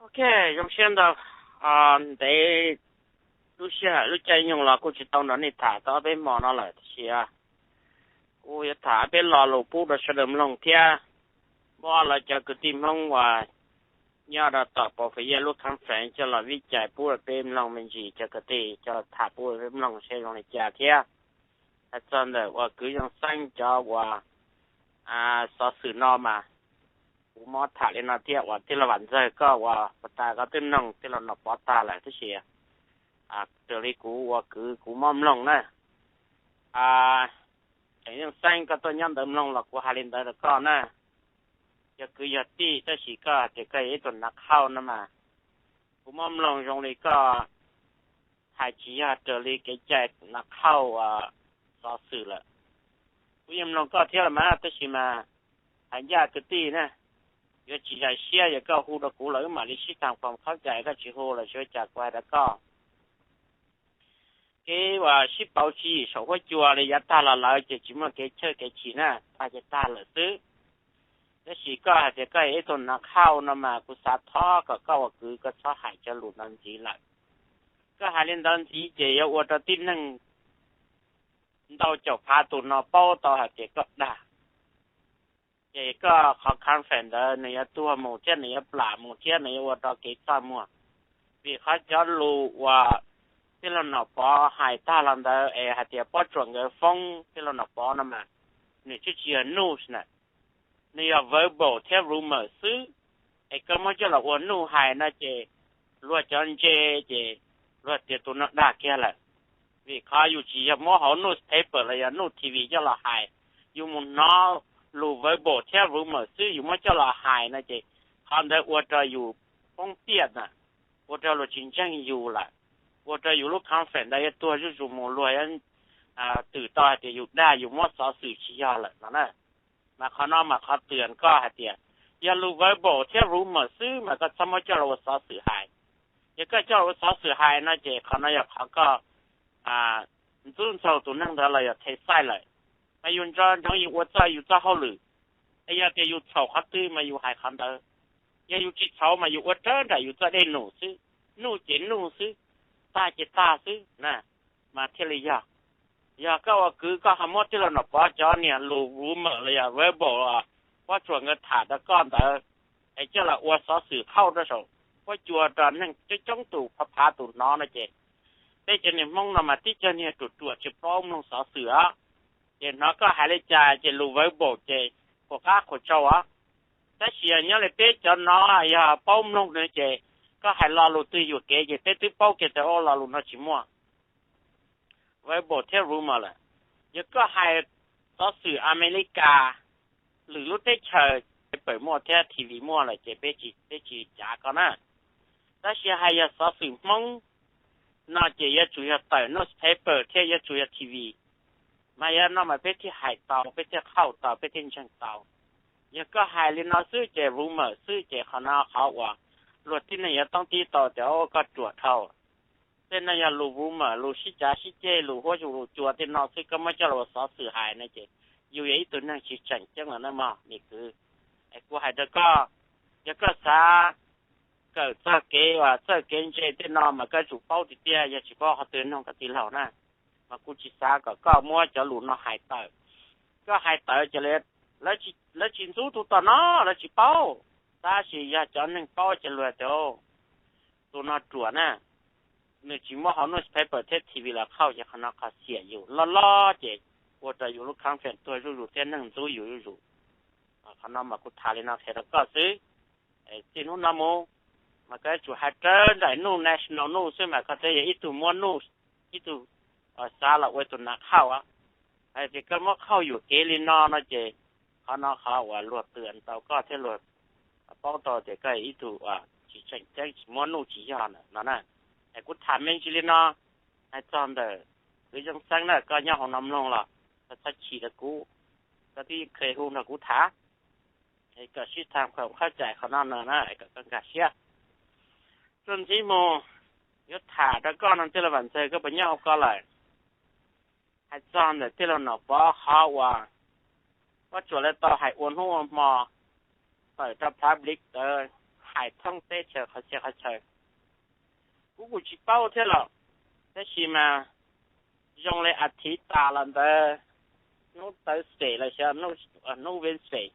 Ok, zoo siab ntau. Ntev lub sij hawm lub caij nyoog los kuj tsis tau nrog nej tham tau ob peb hmo no lawm, tab sis kuv yuav tham ob peb lo lus pub rau sawv daws mloog thiab. Muab lawv cov kwv tij Hmoob uas nyob rau tom Paus Fim Yaj lub conference coj los vij cais pub rau peb mloog me ntsis, cov kwv tij coj los tham pub rau peb mloog seb zoo li cas thiab. Hais txog ntawm uas kwv Zoo Xeeb cov uas xov xwm no mas kuv muab tham li no thiab uas tij laug Vam Ntxawg koj uas puas tas koj twb noog tij laug Nom Pov tag lawm tab sis raws li kuv ua kwv kuv muab mloog na. Tseem Yeej Xeeb koj tuaj nyob ntawd mloog los kuv hais li ntawd rau koj na. Yog kwv yog tij tab sis koj hais tias koj yog ib tug nav khauj no mas kuv muab mloog zoo li koj hais tsis yog raws li kev cai nav khauj xov xwm lawm. Kuv yeej mloog koj thiab los mas tab sis mas hais ncaj kwv tij na, yuav tsis zais siab, yog koj hu rau kuv los wb mam li sib tham foom khaub cai, koj tsis hu los tsis ua cas, kuv hais rau koj. Kev uas sib pauv tswv yim saum huab cua li yav tag los lawm ces tsis muaj kev chawj kev chim na, tag ces tag lawm xwb. Tab sis koj hais tias koj yog ib tug nav khauj no mas kuv xav thov kom koj ua kwv koj txhob hais cov lus no ntxiv lawm. Koj hais li ntawd ntxiv ces yuav ua rau tib neeg ntau caum phav tus no paub tau hais tias koj dag. Ces koj qhov conference ntawd nws yuav tuag mus thiab nws yuav plam mus thiab nws yuav ua rau kev txaj muag. Vim qhov cov lus uas tij laug Nom Pov hais tag los ntawd es hais tias Pob Tsuas nkawd foob tij laug Nom Pov no mas nws twb tsis yog news na, nws yog verbal thiab rumor xwb. Es koj muab coj los ua news hais no ces luag cov ntse ces luag tias tus no dag kiag lawm. Vim qhov yus tsis yog muab hauv newspaper los yog news T V coj los hais, yus mus hnov lus verbal thiab rumor xwb yus muab coj los hais no ces qhov ntawd ua rau yus poob tiaj na, ua rau luag tsis ntseeg yus lawm, ua rau yus lub conference ntawd yuav tuag zuj zus mus, luag yuav twm tau hais tias yus dag yus muab xov xwm tsis yog lawm no na. Mas qhov no mas qhov twg koj hais tias yog lus verbal thiab rumor xwb mas koj txhob muab coj los ua xov xwm hais. Yog koj coj los ua xov xwm hais no ces qhov no yog qhov koj ntxub ntxaug tus neeg ntawd los yog them xaij lawm. Mas yus nco ntsoov yus ua txoj yus txoj hauj lwm, es yog tias yus txhaum qhov twg mas yus hais qhov ntawd. Yog yus tsis txhaum mas yus ua raws nraim yus txoj dej num xwb, nuj ces nuj xwb, tag ces tag xwb na, mas thiaj li yog. Yog koj ua kwv koj ho muab tij laug Nom Pov cov niag lus rumor los yog verbal Pob Tsuas nkawd tham rau koj ntawd es coj los ua xov xwm qhauj rau saum huab cua rau neeg coob coob tus phav phav tus hnov no ces peb cov niag Hmoob no mas tib cov niag ruam ruam tsis paub mloog xov xwm os. Ces hnov koj hais li cas ces lus verbal ces qhuas qab qhuas tsau os. Tab sis nyob li peb cov no yog paub mloog no ces koj hais lo lus twg yuam kev ces peb twb paub kiag tias lo lus no tsis muaj. Verbal thiab rumor lawm. Yog koj hais xov xwm Amelikas, lwm lub teb chaws, paper muaj thiab T V muaj lawm ces peb tsis cav koj na. Tab sis hais yog xov xwm Hmoob no ces yuav tsum yog tawm newspaper thiab yuav tsum yog T V. Mas yog no mas peb thiaj hais tau, peb thiaj qhauj tau, peb thiaj ntseeg tau. Yog koj hais li no xwb ces rumor xwb ces qhov no qhov uas luag tib neeg yuav toob tib tau tias koj ruam dhau. Tej no yog lus rumor, lus sib cav sib ceg, lus huab lus cua tej no xwb, koj muab coj los ua xov xwm hais no ces yus yog ib tug neeg tsis tseem ceeb los na mog me kwv. Es kuv hais rau koj, yog koj xav kawm txog kev uas txawj kev ntse tej no mas koj yuav tsum paub tiag tiag, yog tsis paub qhov twg noog koj tij laug na. Mas kuv tsis xav kom koj muab cov lus no hais tawm. Koj hais tawm ces lawv tsis ntxub tus tom no, lawv tsis paub. Tab sis yog cov neeg paub ces luag tias tus no ruam na, nws tsis muab hauv newspaper thiab T V los qhauj ces qhov no qhov xiam yus loj loj ces ua rau yus lub conference tuag zuj zus thiab neeg ntxub yus zuj zus. Qhov no mas kuv tham li no qhia rau koj xwb. Txij hnub no mus mas koj yuav tsum hais raws nraim nuj national nuj xwb mas koj thiaj yog ib tug muab nuj, ib tug xav los ua tus nav qhauj. Hais tias koj muab qhauj yuam kev li no no ces qhov no qhov uas luag twm tau koj thiab luag paub tau tias koj yog ib tug uas tsis tseem ceeb, tsis muab nuj tsis yog na no na. Es kuv tham me ntsis li no, hais txog ntawm kwv Zoo Xeeb na, koj nyob hauv no mloog los koj txhob chim rau kuv, koj twb kheev hu nrog kuv tham, es kom sib tham kom qhov cai qhov no no na, kom koj nkag siab. Tuaj ntxiv mus, yuav tham rau koj no tij laug Vam Ntxawg koj puas nyob hauv ko lawm? Hais txog ntawm tij laug Nom Pov qhov uas Pob Tsuas lawv tau hais ua hnub ua hmo tawm rau public ntawd, hais thoob teb chaws qhov txhia qhov chaw. Kuv kuj tsis paub thiab los, tab sis mas zoo li a thiv tas los ntawd, hnub Thursday los xyov hnub Wednesday,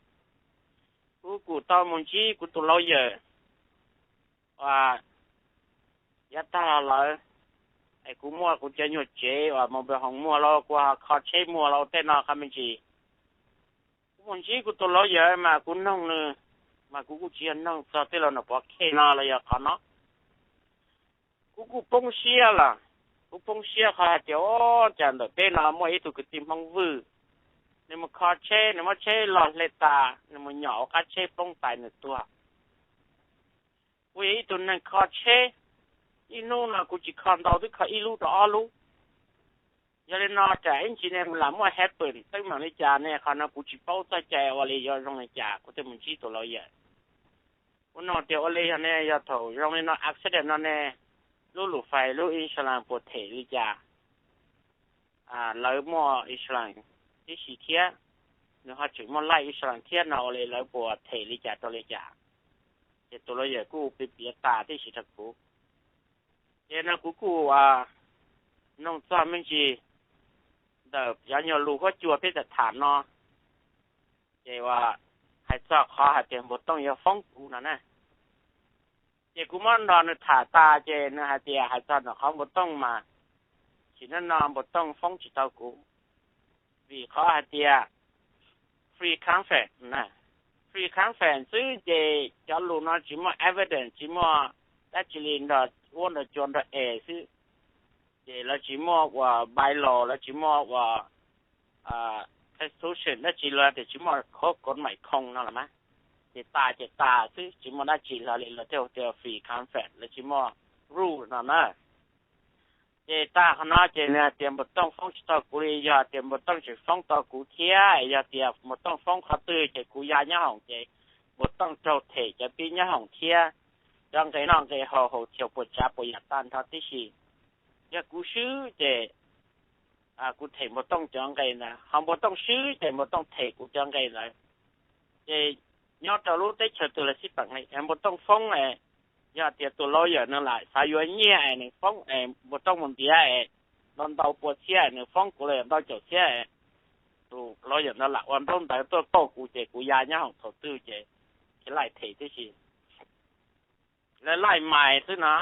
kuv kuj tau mus ntsib kuv tus lawyer uas yav tag los lawm, es kuv muaj kuv cov nyuag tsev uas mobile home muag los kuv ho kho tsheb muag los tej no qhov me ntsis. Kuv mus ntsib kuv tus lawyer mas kuv noog nws, mas kuv kuj tsis yog noog txog tej los nws pov case no los yog qhov no. Kuv kuj poob siab lawm, kuv poob siab qhov hais tias, o, cas ntawm peb no muaj ib tug kwv tij Hmoob Vwj, nws mus kho tsheb, nws muab tsheb log hle tas, nws mus nyom hauv qab tsheb poob tais nws tuag. Kuv yog ib tug neeg kho tsheb, ib hnub no kuv tsis kho ntau, twb kho ib lub rau ob lub. Yog li no tsam ib ntsis ne lam muaj happen teeb meem li cas ne, qhov no kuv tsis paub txoj cai ua li yuav zoo li cas, kuv thiaj mus ntsib tus lawyer. Kuv nug tias ua li yog ne, yog thaum zoo li no accident no ne, lub lus fais lub insurance puas them li cas? Lawv muaj insurance tib si thiab, nws ho tseem muaj life insurance thiab no, ua li lawv puas them li cas rau li cas? Ces tus lawyer kuj piav piav tas tib si rau kuv. Ces no kuv kuj nug txog me ntsis ntawm cov nyuag lus huab cua peb tham tham no, ces uas hais txog qhov hais tias npua tooj yuav foob kuv no na. Ces kuv muab nrog nws tham tas ces nws hais tias hais txog ntawm qhov npua tooj mas, sim neej no npua tooj foob tsis tau kuv, vim qhov hais tias free conference, free conference xwb ces cov lus no tsis muaj evidence, tsis muaj dab tsi li, nrog huab nrog cua nrog es xwb. Ces lawv tsis muaj uas bylaw, lawv tsis muaj uas constitution dab tsi, lawv tias tsis muaj khov kov maim khoo no los mas, ces tas ces tas xwb, tsis muaj dab tsi hlo li, lawv thiaj tias free conference, lawv tsis muaj rule no na. Ces tag qhov no ces nws hais tias npua tooj foob tsis tau kuv li, yog tias npua tooj tseem foob tau kuv thiab, yog tias npua tooj foob qhov twg ces kuv ya nyob hoom ces npua tooj raug them cov pib nyob hoom thiab, cov nqe noj nqe haus, haus thiaus puas tsav puas yam tag nrho tib si. Yog kuv swb ces kuv them npua tooj cov nqe ntawd, ho npua tooj swb ces npua tooj them kuv cov nqe ntawd. Ces nyob rau lub teb chaws twg los xij peem li, npua tooj foob, yog tias tus lawyer no lam xav yuav nyiaj es nws foob es npua tooj mus ntiav es ntau ntau pua txhiab es nws foob kuv los yog ntau caum txhiab es tus lawyer no lam ua ntaub ntawv tuaj kauj kuv ces kuv ya nyob hoom thaum twg ces khiav laij them tib si. Lawv laij mais xwb no,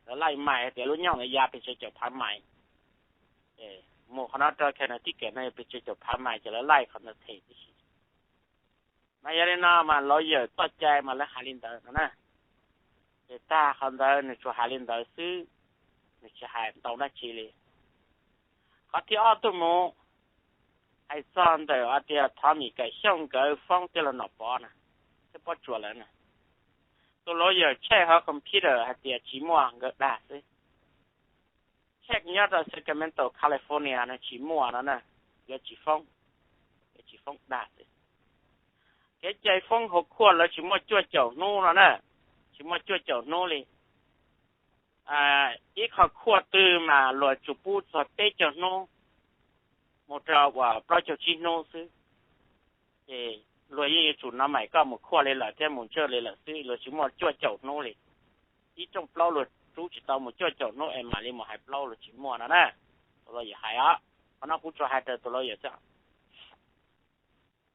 lawv laij mais tias lub nyoog ntawd ya pes tsawg caum phav mais. Mus qhov no rau Connecticut no pes tsawg caum phav mais ces lawv laij qhov ntawd them tib si. Mas yog li no mas lawyer txoj cai mas lawv hais li ntawd no na. Ces tag qhov ntawd nws tsuas hais li ntawd xwb, nws tsis hais ntau dab tsi li. Qhov thib ob tuaj mus, hais txog ntawm hais tias Tommy Kaim Xyooj nkawd foob tij laug Nom Pov na, thiab Pob Tsuas lawm na. Tus lawyer check hauv computer hais tias tsis muaj, nkawd dag xwb. Check nyob rau Sacramento, California no tsis muaj no na, yuav tsis foob, yuav tsis foob, dag xwb. Kev cai foob hauv court lawv tsis muaj cuaj caum hnub no na, tsis muaj cuaj caum hnub li. Ib qho court twg mas luag tsuas pub txog peb caug hnub mus rau uas plaub caug tsib hnub xwb. Ces luag yeej yuav tsum no mam koj mus court li lawm thiab mus judge li lawm xwb, luag tsis muaj cuaj caum hnub li. Ib rooj plaub luag rub tsis tau mus cuaj caum hnub es mam li mus hais plaub, luag tsis muaj no na. Tus lawyer hais os, qhov no kuv tsuas hais raws tus lawyer xwb.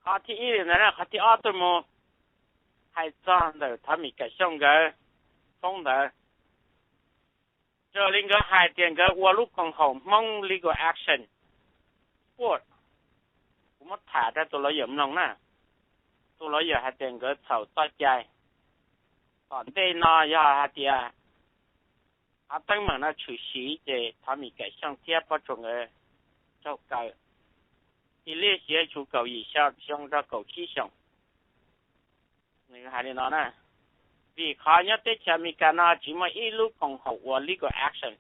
Qhov thib ib li ntawd na, qhov thib ob tuaj mus, hais txog ntawm Tommy Kaim Xyooj nkawd foob ntawd, raws li nkawd hais tias nkawd ua lub koom haum Hmoob Legal Action Board. Kuv muab tham rau tus lawyer mloog na. Tus lawyer hais tias nkawd txhaum txoj cai. Tom ntej no yog hais tias qhov teeb meem no tshwm sim ces Tommy Kaim Xyooj thiab Pob Tsuas nkawd raug kaw, ib lim hiam tshuv kaum yim xyoo rau kaum tsib xyoos. Nws hais li no na, vim qhov nyob teb chaws Amelikas no tsis muaj ib lub koom haum ua legal action.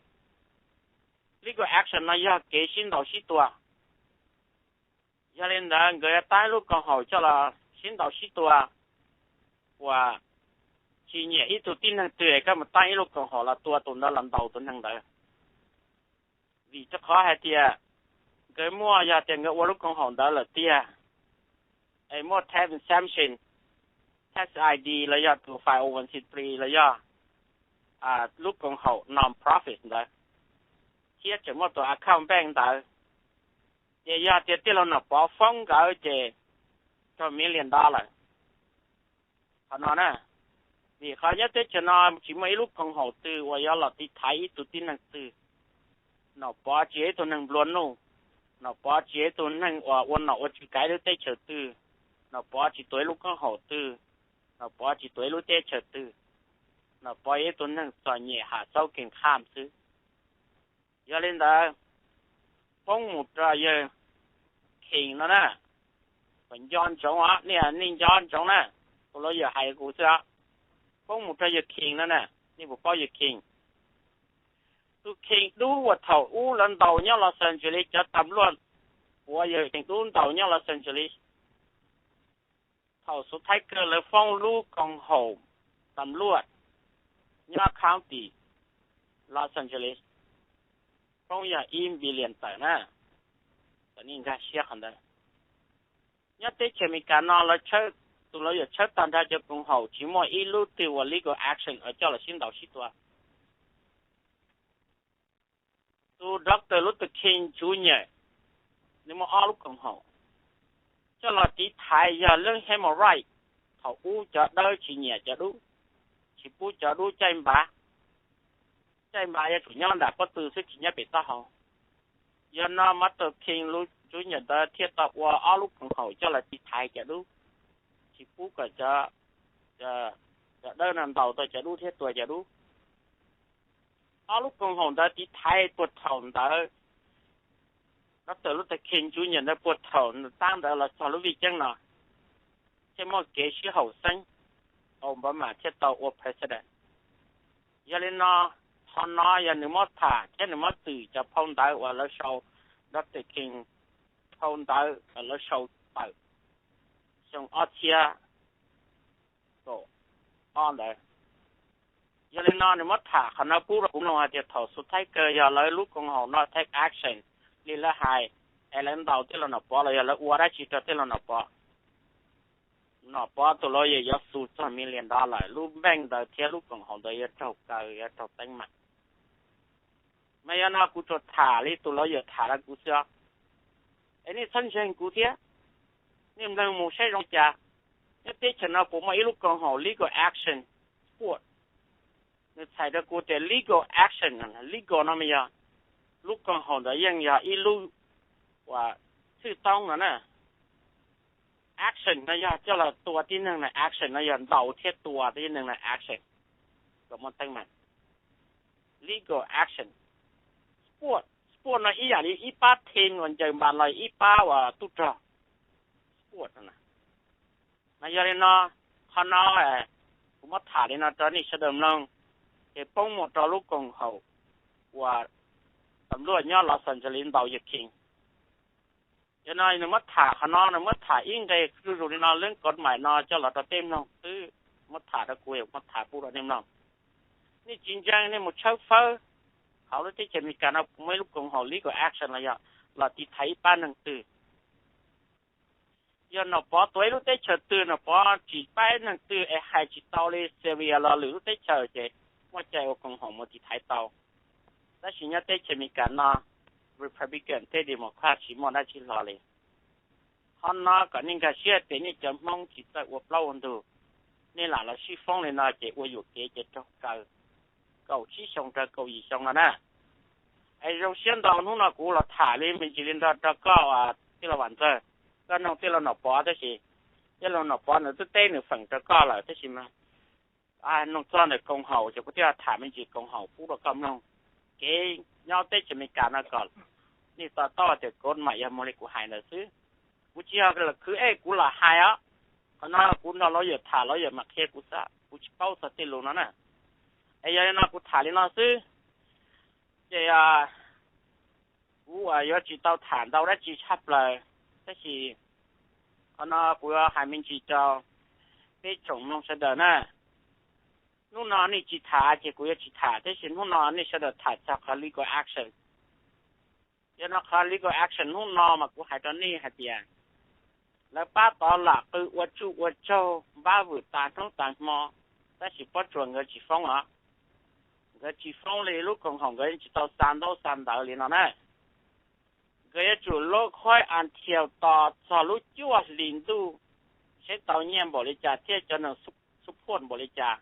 Legal action no yog kev sib ntaus sib tua. Yog li ntawd nkawd yuav tab ib lub koom haum coj los sib ntaus sib tua, uas tsis nyiam ib tug tib neeg twg koj mus tab ib lub koom haum los tua tus ntawd los ntaus tus neeg ntawd. Vim rau qhov hais tias nkawd muaj, yog tias nkawd ua lub koom haum ntawd lawm tiag, es muaj tax exemption, tax I D los yog tus five oh one c three los yog lub koom haum non-profit ntawd, thiab tseem muaj tus account bank ntawd, ces yog tias tij laug Nom Pov foob nkawd ces twelve million dollar. Qhov no na, vim qhov nyob teb chaws no tsis muaj ib lub koom haum twg uas yuav los tiv thaiv ib tug tib neeg twg. Nom Pov tsis yog ib tug neeg nplua nuj, Nom Pov tsis yog ib tug neeg uas ua nom ua tswv kav ib lub teb chaws twg, Nom Pov tsis tuav ib lub koom haum twg, Nom Pov tsis tuav ib lub teb chaws twg. Nom Pov yog ib tug neeg txom nyem ham xaub kees kham xwb. Yog li ntawd, poob mus rau yawg Khees no na, kom nco ntsoov os, nej nej nco ntsoov na, tus lawyer hais kuv xwb os. Poob mus rau yawg Khees no na, nej puas paub yawg Khees? Tus Khees dub uas thaum ub lawv ntaus nyob Los Angeles, cov tam luaj uas yawg Khees dub ntaus nyob Los Angeles, thaum Xuv Thaib Kawg lawv foob lub koom haum tam luaj nyob county Los Angeles, foob yog ib billion tawm na. Kom nej nkag siab qhov ntawd. Nyob teb chaws Amelikas no, tus lawyer tshawb tag nrho cov koom haum, tsis muaj ib lub twg uas legal action uas coj los sib ntaus sib tua. Tus Doctor Luther King Junior, nws muaj ob lub koom haum coj los tiv thaiv yog lub human right, thaum ub cov dawb tsis nyiam cov dub, tsis pub cov dub caij npav, caij npav yuav tsum nyob nram pob tw xwb, tsis nyob pem taub hau. Yog no Martin King Junior ntawd thiaj tau ua ob lub koom haum coj los tiv thaiv cov dub, tsis pub kom cov dawb no ntaus tau cov dub thiab tua cov dub. Ob lub koom haum ntawd tiv thaiv puag thaum ntawd, Doctor Luther King Junior ntawd puag thaum nws tab ntawd los txog lub vij ceeb no, thiaj muaj kev sib haum xeeb, Obama thiaj tau ua president. Yog li no, qhov no yog nws muab tham thiab nws muab twm cov phau ntawv uas lawv sau, Doctor King phau ntawv uas lawv sau tawm xyoo ob txhiab kaum ob ntawd. Yog li no nws muab tham qhov no pub rau kuv mloog hais tias thaum Xuv Thaib Kawg yog lawv lub koom haum no take action li lawv hais, es lawv ntaus tij laug Nom Pov los yog lawv ua dab tsi rau tij laug Nom Pov, Nom Pov tus lawyer yuav xu txog million dollar, lub bank ntawd thiab lub koom haum ntawd yuav raug kaw, yuav raug teeb meem. Mas yog no kuv tsuas tham li tus lawyer tham rau kuv xwb os. Es nej txhob ntseeg kuv thiab, nej mloog mus saib zoo li cas. Nyob teb chaws no puas muaj ib lub koom haum legal action support? Nws txhais rau kuv tias legal action, legal no mas yog lub koom haum ntawd yeej yog ib lub uas xwj toob no na. Action no yog coj los tua tib neeg na, action no yog ntaus thiab tua tib neeg na, action kom muaj teeb meem. Legal action. Support, support no ib yam li ib pab team uas ncaws npas los ib pab uas tub rog. Support no. Mas yog li no, qhov no kuv muab tham li no rau nej sawv daws mloog, ces poob mus rau lub koom haum uas tam luaj nyob Los Angeles ntaus yawg King. Yog no nws muab tham qhov no, nws muab tham ib nqe zuj zus li no, leej kod mais no coj los rau tej mloog xwb, muab tham rau kuv, muab tham pub rau nej mloog. Nej tsis ntseeg nej mus tshawb fawb hauv lub teb chaws Amelikas no puas muaj ib lub koom haum legal action los yog los tiv thaiv ib pab neeg twg. Yog Nom Pov tuav ib lub teb chaws twg, Nom Pov tsim pab ib neeg twg es hais tsis tau li Syria los lwm lub teb chaws ces muaj cai ua koom haum mus tiv thaiv tau. Tab sis nyob teb chaws Amelikas no, Republican thiab Democrat tsis muaj dab tsi hlo li. Qhov no kom nej nkag siab tias nej cov Hmoob tsis txawj ua plaub ua ntug, nej lam los sib foob li no ces ua yuam kev ces raug kaw kaum tsib xyoo rau kaum yim xyoo no na. Es zoo siab ntau hnub no kuv los tham li me ntsis li no rau koj tij laug Vam Ntxawg, koj noog tij laug Nom Pov tab sis tij laug Nom Pov nws twb teb nws feem rau koj lawm tab sis mas noog txog ntawm koom haum ces kuv thiaj tham me ntsis koom haum pub rau koj mloog. Kev nyob teb chaws Amelikas no kom nej to taub tias kod mais yog muaj li kuv hais ntawd xwb. Kuv tsis yog lam khwv ej kuv lam hais os. Qhov no kuv nrog lawyer tham, lawyer mam qhia kuv xwb, kuv tsis paub txog tej lus no na. Es yog li no kuv tham li no xwb, ces kuv yuav tsis tau tham ntau dab tsi tshaj plaws, tab sis qhov no kuv yuav hais me ntsis rau peb tsoom mloog sawv daws na. Hnub no nej tsis tham ces kuv yuav tsis tham, tab sis hnub no nej sawv daws tham txog qhov legal action. Yog no qhov legal action hnub no mas kuv hais rau nej hais tias Lawv pab tod lam qw ua tsuj ua tsaug npab vwm tas hnub tas hmo, tab sis Pob Tsuas nkawd tsis foob os. Nkawd tsis foob li, lub koom haum nkawd yeej tsis tau xa ntaub xa ntawv li no na. Nkawd yuav tsum lub khuab antial tos txog lub cuaj hlis ntuj, seb tau nyiaj npaum li cas thiab cov neeg support npaum li cas.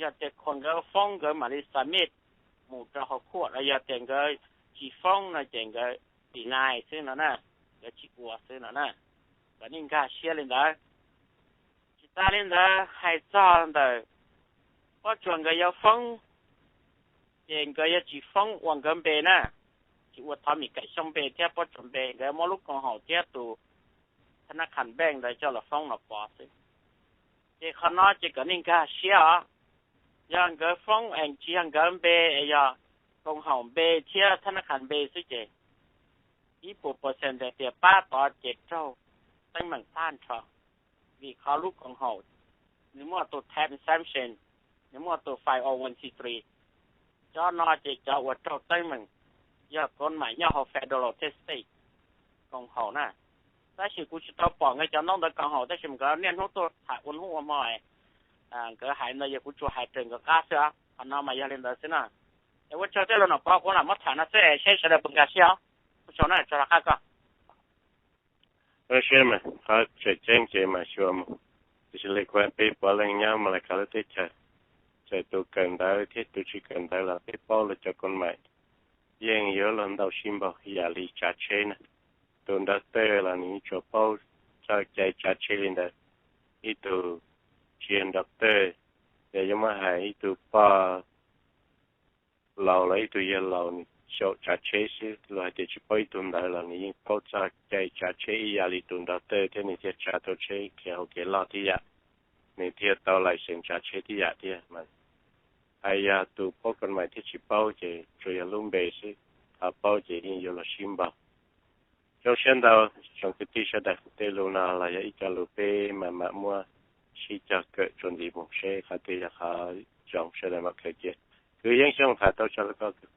Yog tias khuas nkawd foob nkawd mam li submit mus rau hauv court, yog tias nkawd tsis foob no ces nkawd deny xwb no na, nkawd tsis ua xwb no na. Kom nej nkag siab li ntawd. Tsis tas li ntawd, hais txog ntawm Pob Tsuas nkawd yuav foob, ces nkawd yuav tsis foob ua nkawd npe na, tsis ua Thov Mim Kaim Xyooj npe thiab Pob Tsuas npe, nkawd muab lub koom haum thiab tus Tha Nab Khas Bank ntawd coj los foob los pov xwb. Ces qhov no ces kom nej nkag siab os. Yog nkawd foob es tsis yog nkawd npe, yog koom haum npe thiab Tha Nab Khas npe xwb ces ib puas percent tias pab tod ces raug teeb meem tag nrho, vim qhov lub koom haum nws muaj tus tax exemption, nws muaj tus five oh one c three. Cov no ces cov uas raug teeb meem yog koom haum nyob hauv federal thiab state koom haum na. Tab sis kuv tsis tau pom nkawd cov ntaub ntawv koom haum, tab sis nkawd niaj hnub tuaj tham ua hnub ua hmo, nkawd hais ntawd yog kuv tsuas hais raws nkawd qab xwb. Qhov no mas yog li ntawd xwb na. Es ua tsaug tej lus no pov kuv lam muab tham no xwb, seb sawv daws puas nkag siab os. Ua tsaug na, tso rov qab koj. Siab mas qhov tseem ceeb ces mam xyuas mus, tiam sis li kuv hais peb puav leej nyob Malakaus lub teb chaws, txawm tus kawm ntawv thiab tus tsis kawm ntawv los peb paub lawv cov koom haum yeej yuav luag ntau sib npaug yam li tsav tsheb na. Tus doctor los nws yeej tsuas paub txoj cai tsav tsheb li ntawd. Ib tug tsis yog doctor, yog yuav muab hais ib tug pog laus los ib tug yawg laus nws xyaum tsav tsheb xwb, luag hais tias tsis paub ib tug ntawd los nws yeej paub txoj cai tsav tsheb ib yam li tus doctor thiab nws thiaj tsav tau tsheb khiav hauv kev loj tib yam, nws thiaj tau license tsav tsheb tib yam thiab mas. Hais yog tus paub koom haum thiab tsis paub ces tsuas yog lub npe xwb, qhov paub ces yeej yuav luag sib npaug. Zoo siab ntau tsoom kwv tij sawv daws, tej lus no los yog ib co lus peb mam mam muab sib cog kawm txuas ntxiv mus seb qhov twg yog qhov zoo sawv daws mam khaws cia. Kwv Yeeb Xyooj tham tau tso rau koj kwv.